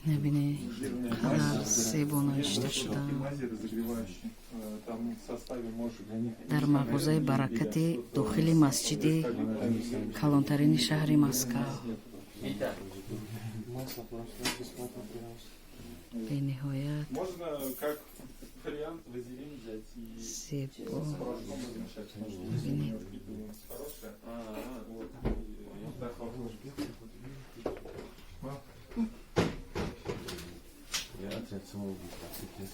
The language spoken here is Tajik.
Набинед, қадар зебо навишта шудаанд. Дар мағозаи Баракати дохили масҷиди калонтарини шаҳри Москав. Масло просто бесплатно приносят. Бениҳоят Можно как вариант вазелин взять и зебо. с порошком размешать, потому что если у него впитываемость хорошая. Вот, и так вот. Я отряд самоубийства, пиздец.